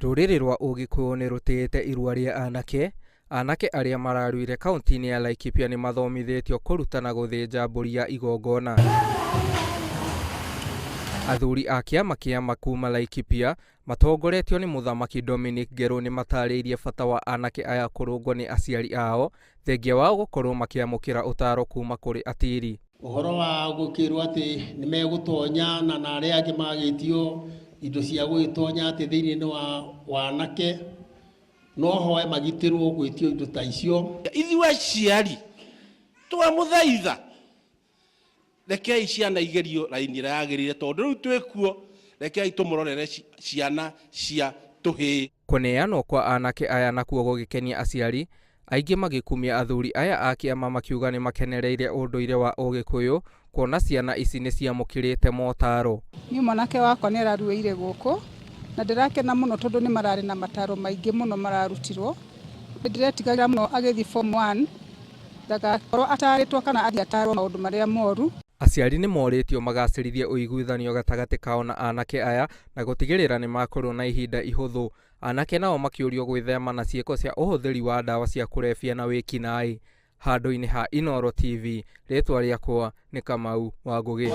Rũrĩrĩ rwa Ũgĩkũyũ nĩ rũtĩĩte irua rĩa anake. Anake arĩa mararuire kauntĩ-inĩ ya Laikipia nĩ mathomithĩtio kũruta na gũthĩnja mbũri ya igongona. Athuri a kĩama kĩa kuma Laikipia matongoretio nĩ Mũthamaki Dominic Ngerũ nĩ matarĩirie bata wa anake aya kũrũngwo nĩ aciari ao thengia wao gũkorwo makĩamũkĩra ũtaaro kuma kũrĩ atiri. Ũhoro wa gũkĩrwo atĩ nĩ megũtonya na arĩa angĩ magĩtio indo cia gũgĩtonya atĩ thĩinĩ nĩ wa wanake no hoe magitĩrwo gwĩtio indo ta icio. Ithuĩ aciari twamũthaitha, rekei ciana igerio raini ĩrĩa yagĩrĩire, tondũ rĩu twĩkuo, rekei tũmũrorere ciana cia tũhĩĩ. Kũneanwo kwa anake aya nakuo gũgĩkenia aciari aingĩ, magĩkumia athuri aya a kĩama makiuga nĩ makenereire ũndũire wa Ũgĩkũyũ kuona ciana ici nĩ ciamũkĩrĩte motaro. Niĩ mwanake wakwa nĩ araruĩire gũkũ na ndĩrakena mũno tondũ nĩ mararĩ na mataro maingĩ mũno mararutirwo. Nĩ ndĩretigagĩra mũno agĩthiĩ form 1 ndagakorwo atarĩtwo kana athiĩ atarwo maũndũ marĩa moru. Aciari nĩ morĩtio magacĩrithie ũiguithanio gatagatĩ kao na anake aya na gũtigĩrĩra nĩ makorwo na ihinda ihũthũ. Anake nao makĩũrio gwĩthema na ciĩko cia ũhũthĩri wa ndawa cia kũrebia na wĩkinaĩ. Handũ-inĩ ha Inooro TV, rĩtwa rĩakwa nĩ Kamau wa Ngũgĩ.